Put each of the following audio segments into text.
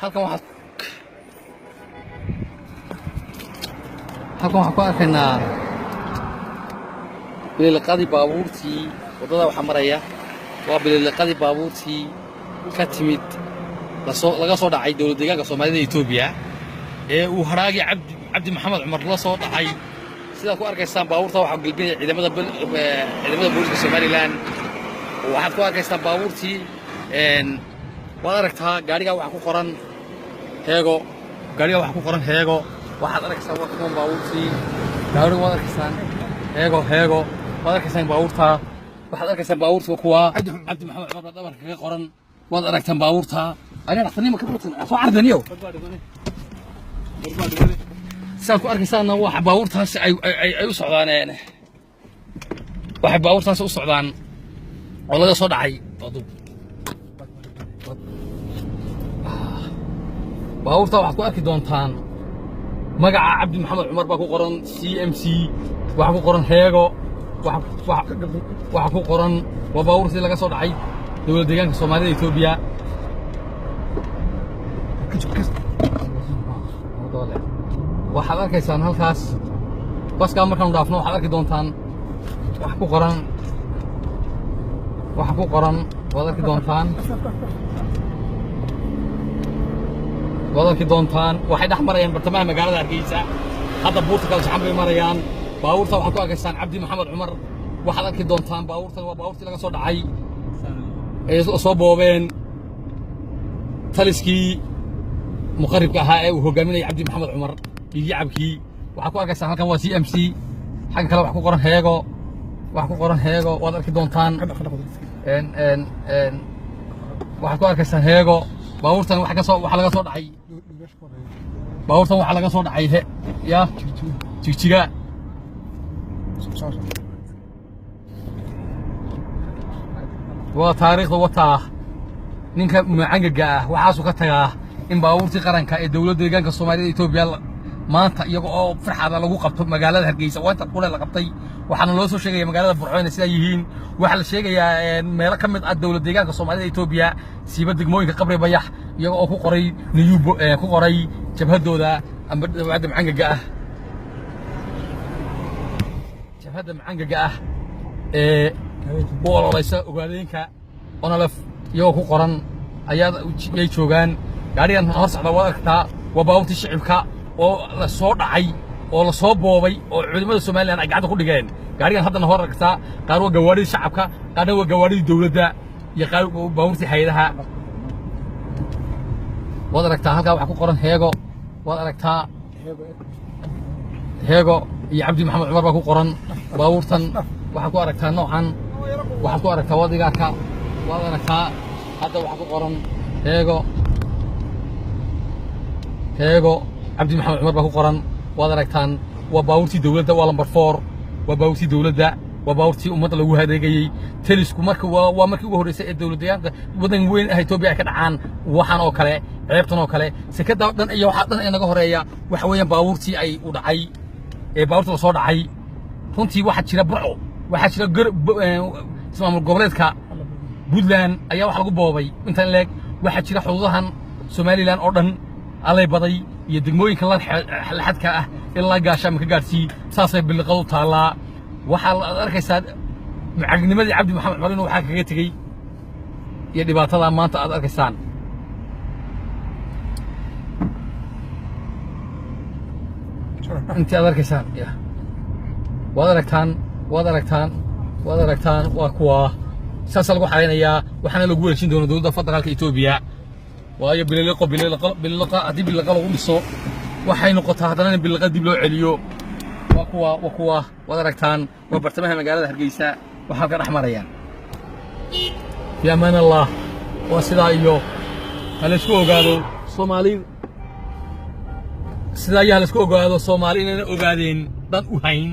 Halkan waxaad halkan waxaan ku arkaynaa bililiqadii baabuurtii waddada waxaa maraya. Waa bililiqadii baabuurtii ka timid lasoo laga soo dhacay dowlad deegaanka Soomaalida Etoobiya ee uu hadhaagii Cabdi Maxamed Cumar la soo dhacay. Sidaad ku arkaysaan, baabuurta waxaa gelbinaya ciidamada booliska Somaliland. Waxaad ku arkaysaan baabuurtii, waad aragtaa gaadhigaa waxaa ku qoran Heego, gaadhigaa waxaa ku qoran Heego. Waxaad arkaysaa waa kuwan baabuurtii gaadhiga, waad arkaysaan Heego, Heego waad arkaysaan baabuurtaa. Waxaad arkaysaan baabuurta waa kuwaa Cabdi Maxamed Cumar baa dhabarka kaga qoran. Waad aragtaan baabuurta aniga dhakhtarnima ka burtan soo cardaniyo. Sidaad ku arkaysaanna waxa baabuurtaasi ay u socdaan, waxay baabuurtaasi u socdaan oo laga soo dhacay. Baabuurta waxaad ku arki doontaan magaca Cabdi Maxamed Cumar baa ku qoran, CMC waxaa ku qoran, Heego waxa ku qoran. Waa baabuurtii laga soo dhacay dowlad deegaanka Soomaalida Etoobiya. Waxaad arkaysaan halkaas baskaa markaanu dhaafno, waxaad arki doontaan wax ku qoran, waxa ku qoran waad arki doontaan, waad arki doontaan. Waxay dhex marayaan bartamaha magaalada Hargeysa. Hadda buurta kala saxan bay marayaan baabuurta. Waxaad ku arkaysaan Cabdi Maxamed Cumar. Waxaad arki doontaan baabuurtan waa baabuurtii laga soo dhacay ee soo boobeen taliskii muqaribka ahaa ee uu hogaaminayay Cabdi Maxamed Cumar dhiigii cabkii. Waxaad ku arkaysaan halkan waa CMC, xagga kale wax ku qoran Heego, wax ku qoran Heego waad arki doontaan. En en en waxaad ku arkaysaan Heego. Baabuurtan waxa ka soo waxa laga soo dhacay, baabuurtan waxaa laga soo dhacay he ya Jigjiga. Waa taariikhda wataa. Ninka macangaga ah waxaasuu ka tagaa in baabuurtii qaranka ee dowladda deegaanka Soomaalida Etoobiya maanta iyaga oo farxada lagu qabto magaalada Hargeysa. Waa inta qura la qabtay. Waxaana loo soo sheegaya magaalada Burco inay sidaa yihiin. Waxaa la sheegayaa meelo ka mid ah dowlad deegaanka Soomaalida Etoobiya, siiba degmooyinka Qabri Bayax, iyaga oo ku qoray niyubo, ku qoray jabhadooda amba jabhadda macangaga ah, jabhadda macangaga ah ee u ololeysa ogaadeenka ONLF, iyagoo ku qoran ayaa yay joogaan. Gaadhigan hor socda waad aragtaa, waa baabuurtii shicibka oo la soo dhacay oo la soo boobay oo culimada Somaliland ay gacanta ku dhigeen. Gaadhigan haddana hor aragtaa, qaar waa gawaadhidii shacabka, qaarna waa gawaadhidii dowladda iyo qaar baabuurtii hay'adaha. Waad aragtaa halkaa waxaa ku qoran Heego, waad aragtaa Heego iyo Cabdi Maxamed Cumar baa ku qoran baabuurtan. Waxaad ku aragtaa noocan, waxaad ku aragtaa wadigaarka, waad aragtaa hadda waxaa ku qoran Heego, Heego Cabdi Maxamed Cumar baa ku qoran. Waad aragtaan, waa baabuurtii dowladda, waa lambar 4, waa baabuurtii dowladda, waa baabuurtii ummadda lagu adeegayey. Telisku marka waa markii ugu horreysay ee dowlad deegaanka waddan weyn ah Etoobiya ay ka dhacaan waxaan oo kale, ceebtan oo kale, sekada dhan iyo waxaa dhan ee naga horeeya. Waxa weeyaan baabuurtii ay u dhacay ee baabuurta la soo dhacay. Runtii waxaa jira Burco, waxaa jira ismaamul goboleedka Puntland ayaa wax lagu boobay intan leeg. Waxaa jira xuduudahan Somaliland oo dhan allay baday iyo degmooyinka laxadka ah ilaa Gaashaama ka gaadhsii, saasay biliqadu taallaa. Waxaa aad arkaysaa mucagnimadii Cabdi Maxamed Cumar inuu waxaa kaga tegey iyo dhibaatada maanta aad arkaysaan. Intii aad arkaysaan ya waad aragtaan, waad aragtaan, waad aragtaan. Waa kuwaa saasaa lagu xaraynayaa, waxaana lagu wareejin doona dowladda federaalka Etoobiya. Waayo bililiqo bililiqo bililiqa haddii bililiqa lagu dhiso waxay noqotaa haddana in bililiqa dib loo celiyo. Waa kuwa, waa kuwa, waad aragtaan, waa bartamaha magaalada Hargeysa waxaa halka dhex marayaan. Fi amaan Allah, waa sidaa iyo ha laysku ogaado Soomaali, sidaa ayaa laysku ogaado Soomaali inayna ogaadeen dan u hayn.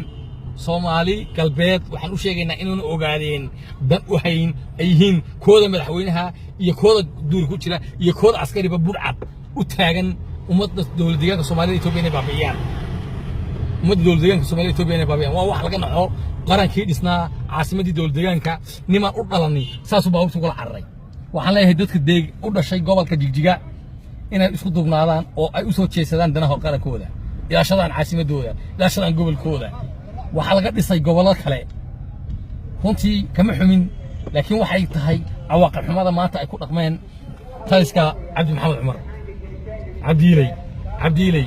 Soomaali Galbeed waxaan u sheegaynaa inuuna ogaadeen dan u hayn, ay yihiin kooda madaxweynaha iyo kooda duur ku jira iyo kooda askariba budhcad u taagan ummadda dowlad deegaanka Soomaalida Etoobiya inay baabi'iyaan, ummadda dowlad deegaanka Soomaalida Etoobiya inay baabi'iyaan. Waa wax laga naxo, qarankii dhisnaa, caasimaddii dowlad deegaanka nimaan u dhalanay saasuu baabuurta ugula cararay. Waxaan leeyahay dadka deeg u dhashay gobolka Jigjiga inay isku duubnaadaan oo ay u soo jeesadaan danaha qarankooda, ilaashadaan caasimadooda, ilaashadaan gobolkooda. Waxaa laga dhisay gobollo kale. Runtii kama xumin, laakiin waxay tahay cawaaqib xumada maanta ay ku dhaqmeen taliska Cabdi Maxamed Cumar. Cabdiiley, Cabdiiley.